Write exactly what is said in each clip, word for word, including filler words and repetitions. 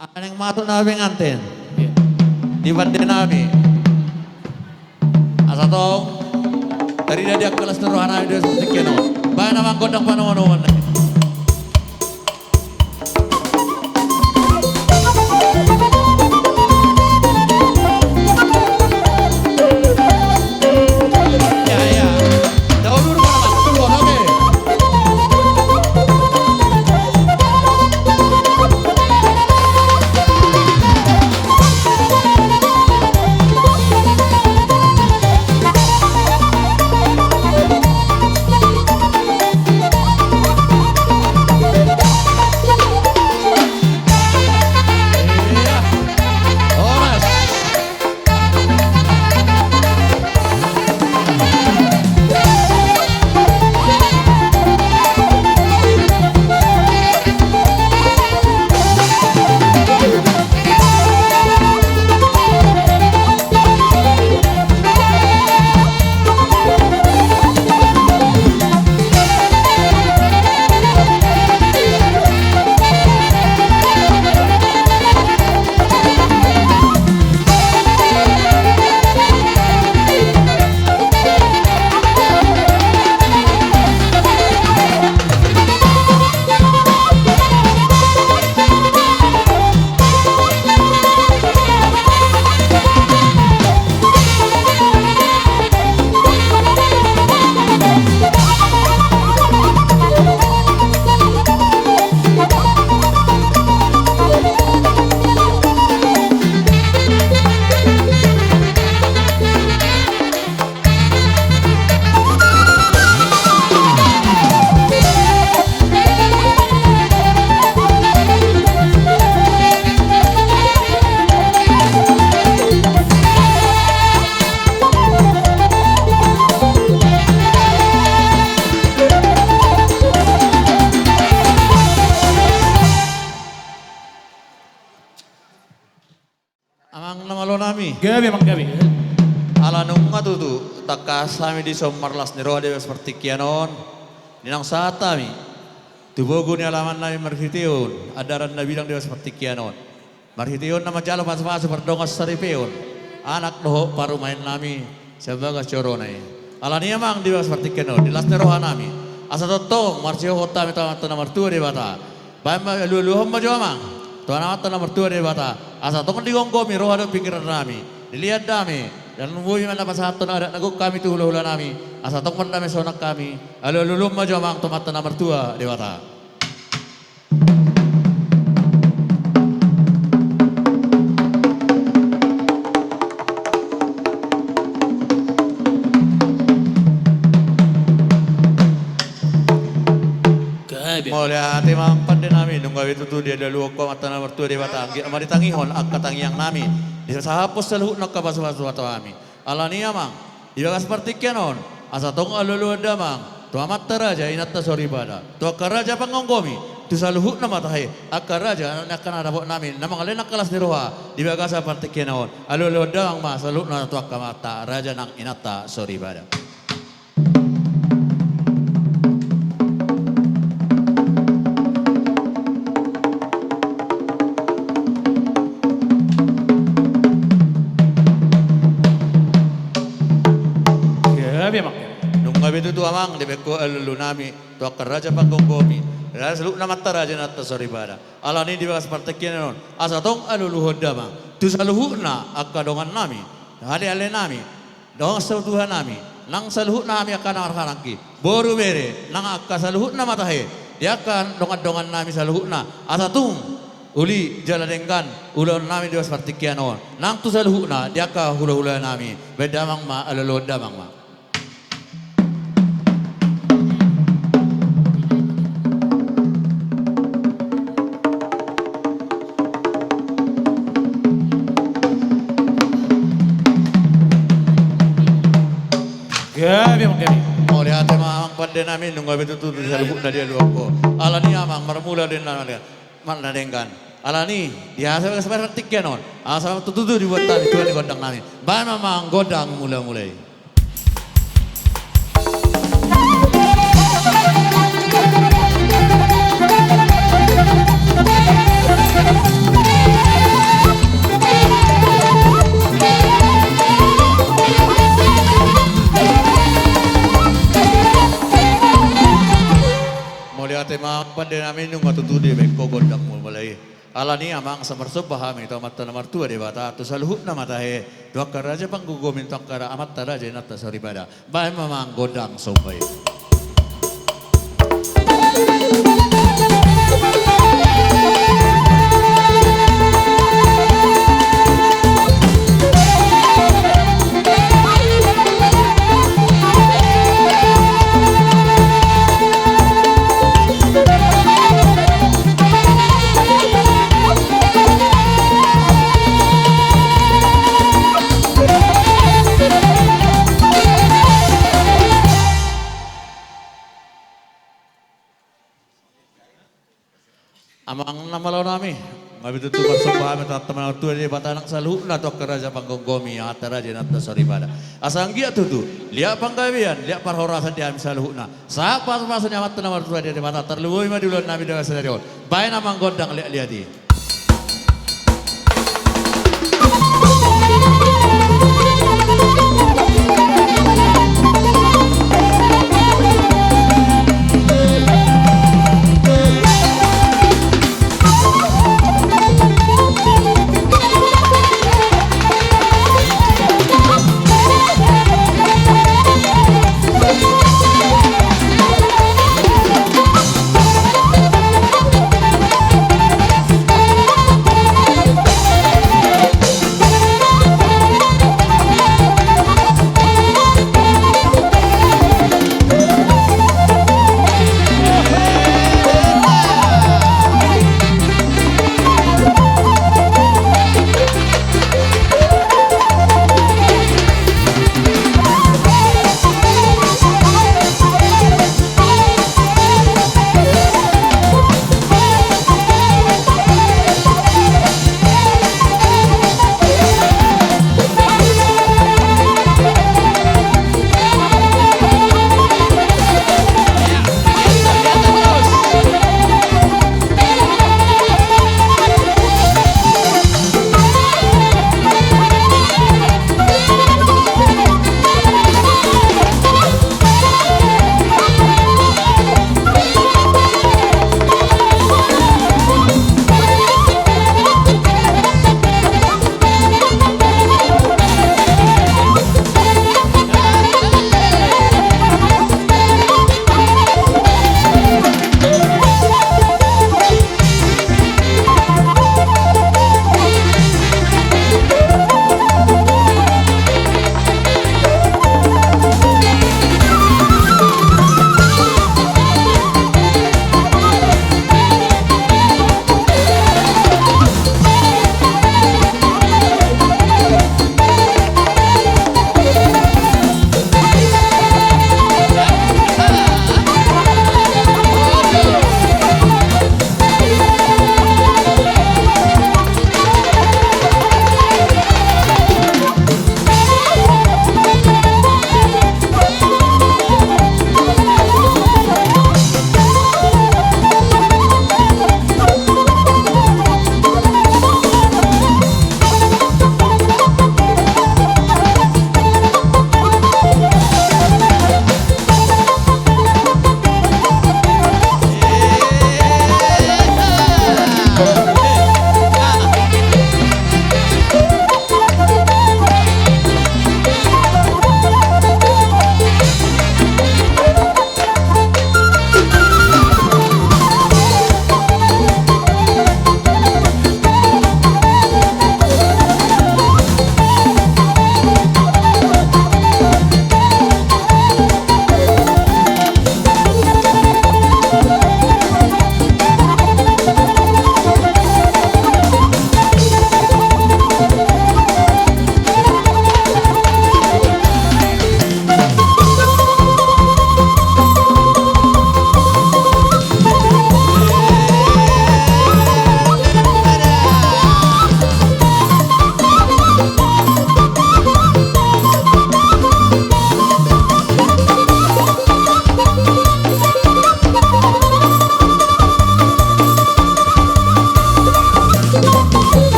Naeng ma tu na pengantin. Iya. Di pande nami. Asa tong tarida di angka las ni roha nami di bagasan partingkian on. Baen amang gondang panomunomuan. Amang na malo nami. Gabe, amang, gabe. Ala nunga tutu tangkas hami dison marlas ni roha di bagasan partingkian on, di na sahat hami tu bogu ni alaman nami marhitehon andaran na bidang di bagasan partingkian on, marhitehon na manjalo pasupasu pardongan saripeon anak dohot parumaen nami sian bagas joro na i. Alani i amang, di bagasan partingkian on, di las ni roha nami, asa tongtong marsihohot hami tu Amanta na martua Debata. Baen ma, alualuhon ma jo amang tu Amanta na martua Debata, asa tong digomgomi roha dohot pingkiran nami, dilehon damei, dan boi ma na pasahathon adat na gok hami tu hulahula nami, asa tong mardame sonang hami. Alualuhon ma jo amang tu Amanta na martua Debata. Gabe. Mauliate ma amang pande nami, nunga be tutu dialualuhon ho Amanta na martua Debata, anggiat ma ditangihon angka tangiang nami, disahaphon saluhutna angka pasupasu tu hami. Alani i amang, di bagasan partingkian on, asa tong alualuhon damang tu amanta raja, inanta soripada, tu angka raja panggomgomi, tu saluhutna matahe, angka raja, anak ni angka na dapot nami na mangalehon angka las ni roha di bagasan partingkian on. Alualuhon damang ma saluhutna tu angka amanta raja nang inanta soripada. Gabe, amang. Nunga be tutu amang dibaen ho alualu nami tu angka raja panggomgomi, raja, saluhutna amanta raja, inanta soripada. Alani i di bagasan partingkian on, asa tong alualuhon damang tu saluhutna angka dongan nami, aleale nami, dongan satuatua nami, nang saluhutna hami angka na marhahaanggi, boru bere, nang angka saluhutna matahe, di angka dongandongan nami saluhutna, asa tung uli jala denggan ulaon nami di bagasan partingkian on, nang tu saluhutna di angka hulahula nami. Baen damang ma, alualuhon damang ma. Gabe, amang, gabe. Mauliate ma amang pande nami, nunga be tutu tu saluhutna dialualuhon ho. Alani i amang, marmula do inna na denggan. Alani i, di bagasan partingkian on, asa tutu dibuat hami tua ni gondang nami. Baen ma amang gondang mulamula i. Nami, nunga tutu dibaen ho gondangmu molo i. Alani i amang, asa marsomba hami tu Amanta na martua Debata, tu saluhutna ma tahe, tu angka raja panggomgomi, tu angka ra-, amanta raja inanta soripada. Baen ma amang gondang somba i. Amang na malo nami, nunga tutu marsomba hami tu Amanta na martua Debata nang saluhutna, tu angka raja panggomgomi, amanta raja inanta soripada. Asa anggiat tutu liat panggabean, liat parhorasan di hami saluhutna. Sahat pasupasu ni Amanta na martua Debata, tarlumobi ma di ulaon nami di bagasan sadari on. Baen amang gondang liat-liat i.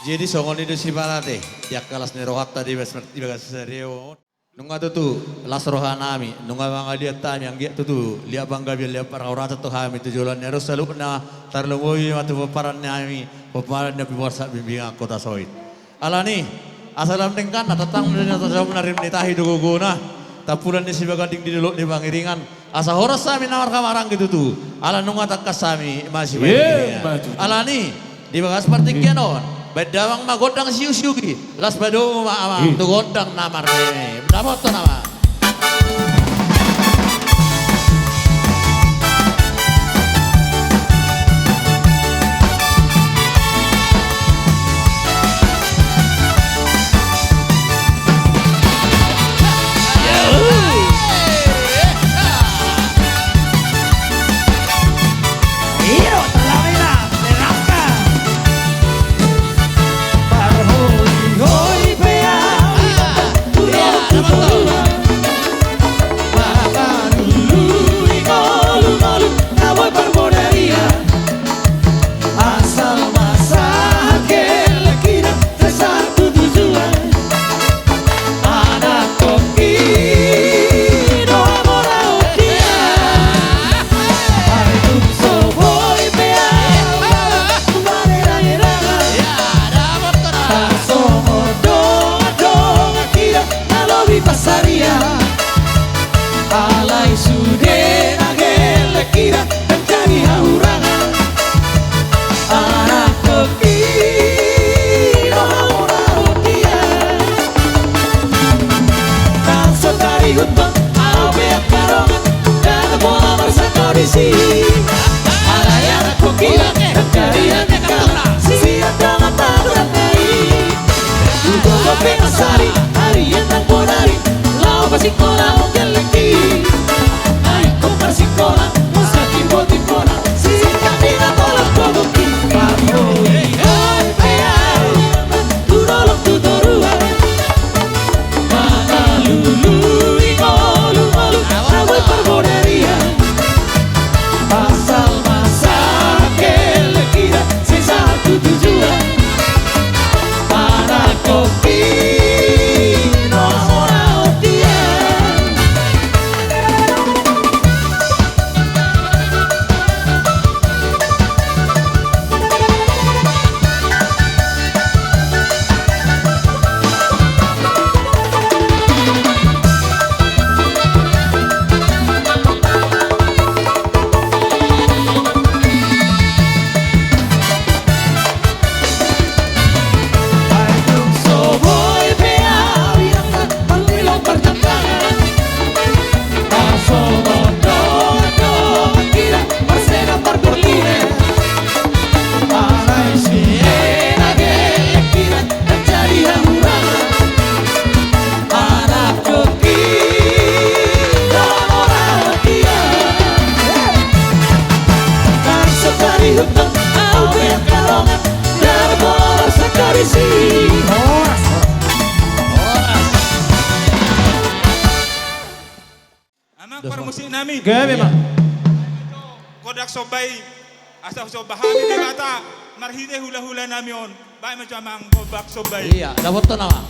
Jadi songon i do sipata ate, di angka las ni rohanta di bas-, di bagasan sadari on. Nunga tutu las rohanami, nunga mangaliat hami, anggiat tutu liat panggabean, liat parhorasan tu hami tu joloan ni ari on saluhutna, tarlumobi ma tu pomparan nami, pomparan ni Ompu Borsak Bimbingan Kota Soit. Alani, asa lam dengganna, tongtong do na tajamna rim ni tahi do gogona, tampulan ni Sibaganding di dolok ni Pangiringan, asa horas hami na marhahamaranggi tutu, ala nunga tangkas hami masipaingiringan. Emma tutu. Alani, di bagas partingkian on, baen damang ma gondang siuksiuksi, laos padomu ma amang tu gondang na marmeme. Dapothon amang. Asal ma sahat gellengkina, sai sahat tu tujuan. Anak koki do hamoraonta. Ai tung so boi pe au marerang-erang. Tarsongon dongan-dongan hita na lobi pansarian. Alai sude na gellengkina ndang jadi hahurangan. Anak koki do hamoraonta. Tarsongon tarihuthon au pe angka dongan, ndada pola marsangkap disi. Alai anak koki ndang jadi hanyangkana sian dongan paduahon nai. Hugogo pe ma sari, ari an nang bonari, laho pasingkolahon gellengki. Ai ingkon marsingkola, masa timbo-timbona, singkat di na tolap gogongki. Parhoi-hoi pe au tu dolok tu toruan. Mangalului ngolu-ngolu na boi parbodarian. Asal ma sahat gellengkina, sai sahat tu tujuan. Anak koki do hamoraonta. Horas. Amang parmusik nami. Gabe ma. Gondang somba i, asa somba hami Debata marhite hula-hula nami on. Baen ma jo amang gondang somba i. Iya, dapothon amang.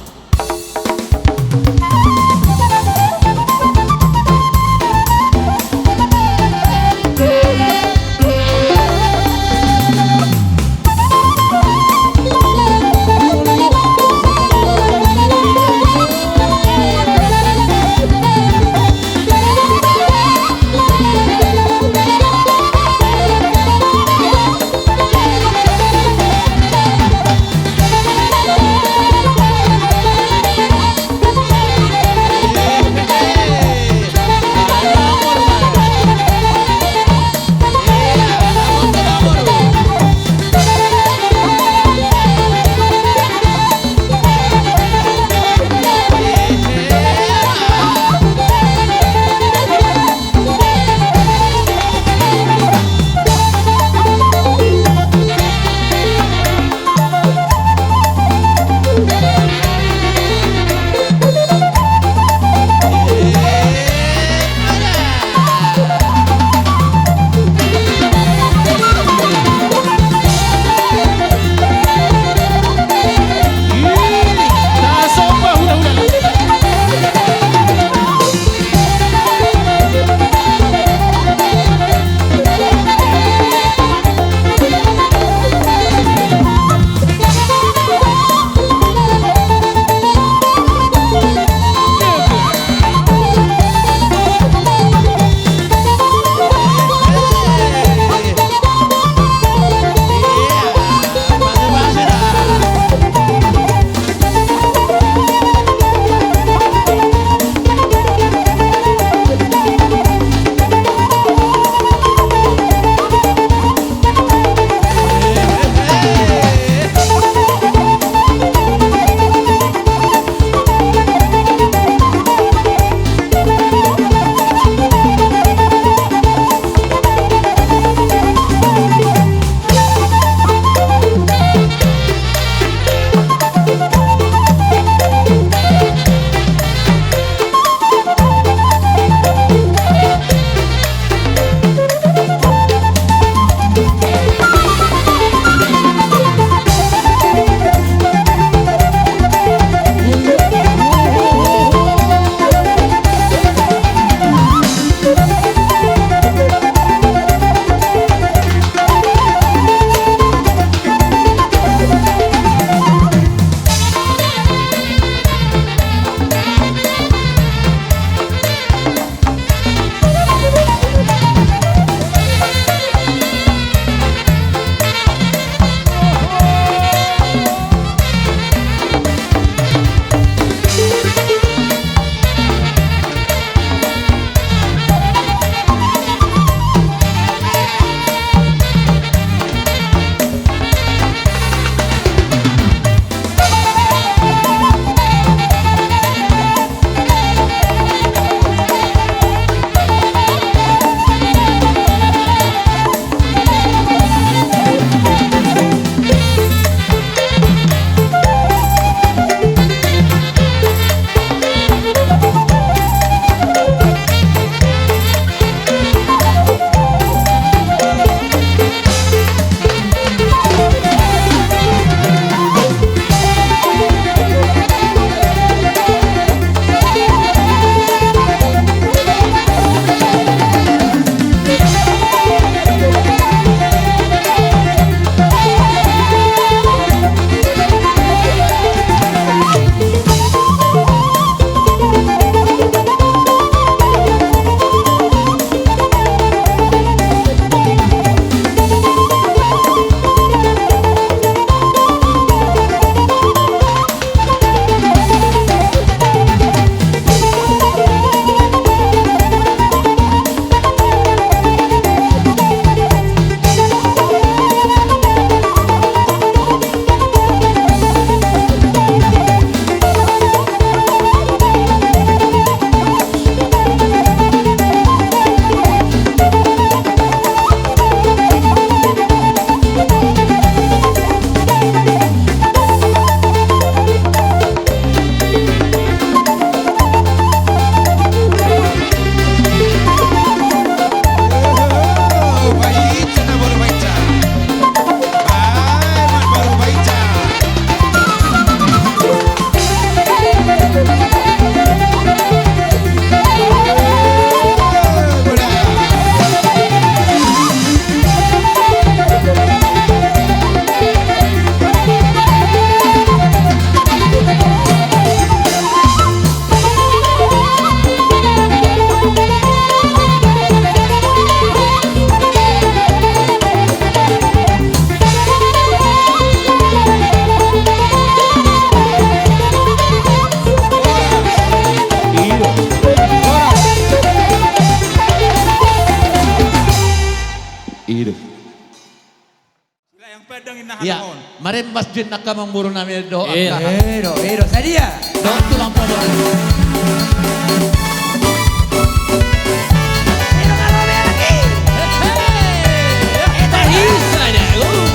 Marembas jin angka amangboru nami dohot angka. Edo, edo, sadia. Dohot tulang pabon. Edo, kalau berarti. Hehe. Eta hisa dia, uh.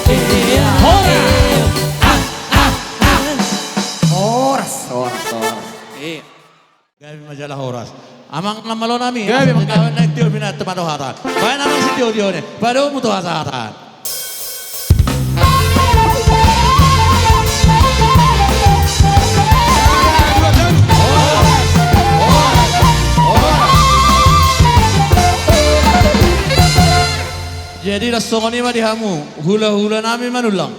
Tiga. Horas, horas, horas. Gabe ma jala horas. Amang na malo nami. Gabe ma. Gabe na tio bina tu mano hata. Baen amang sitio-tio ne. Pado mutu hata-hata. Jadi las songon i ma di hamu hula-hula nami Manullang.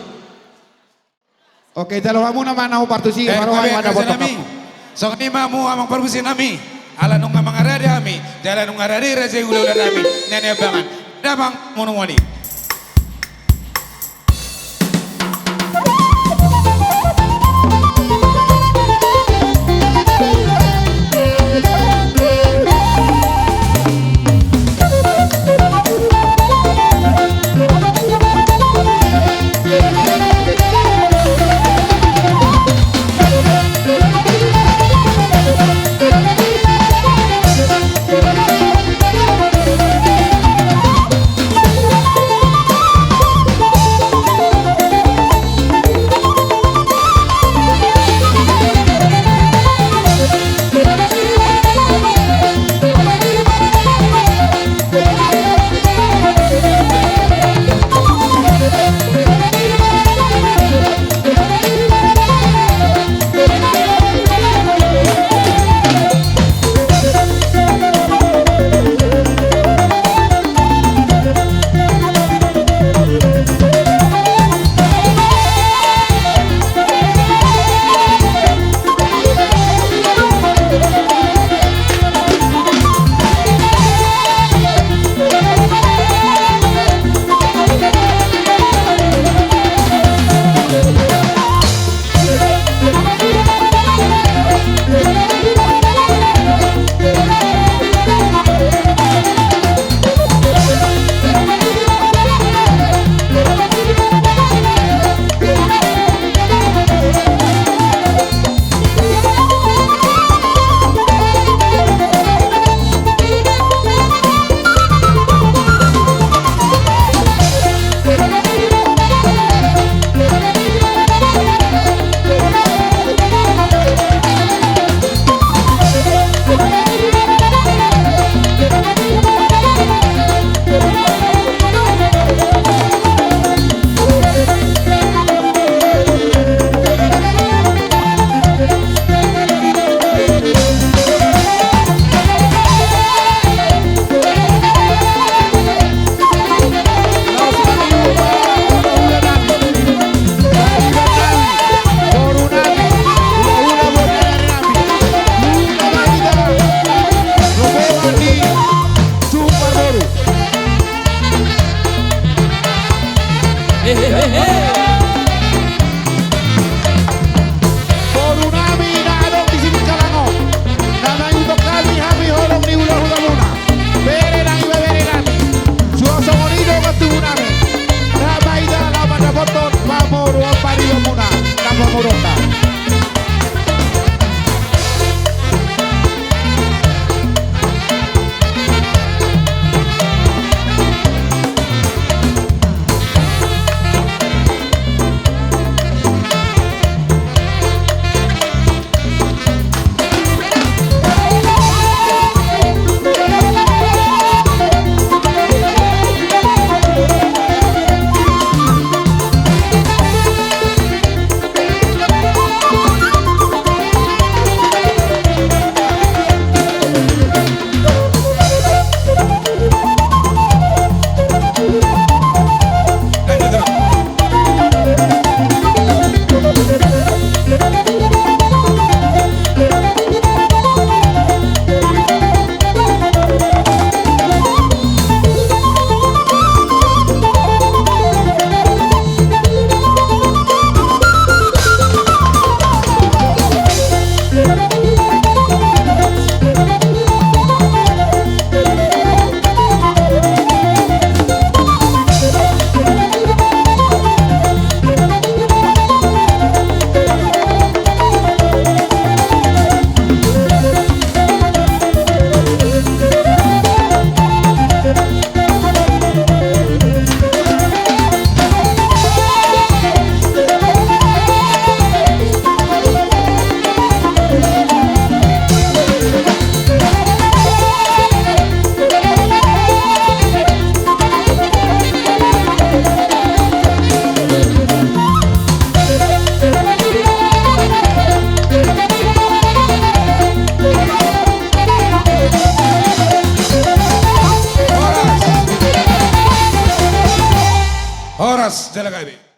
Oke, jalo hamu nama na hupartusi. Eh, paroha ma na botok nami. Songon i ma hamu amang parmusik nami. Ala nunga mangarade hami, jala nunga rade raja i hula-hula nami. Nani abangan. Damang monumoni. Hela gabe.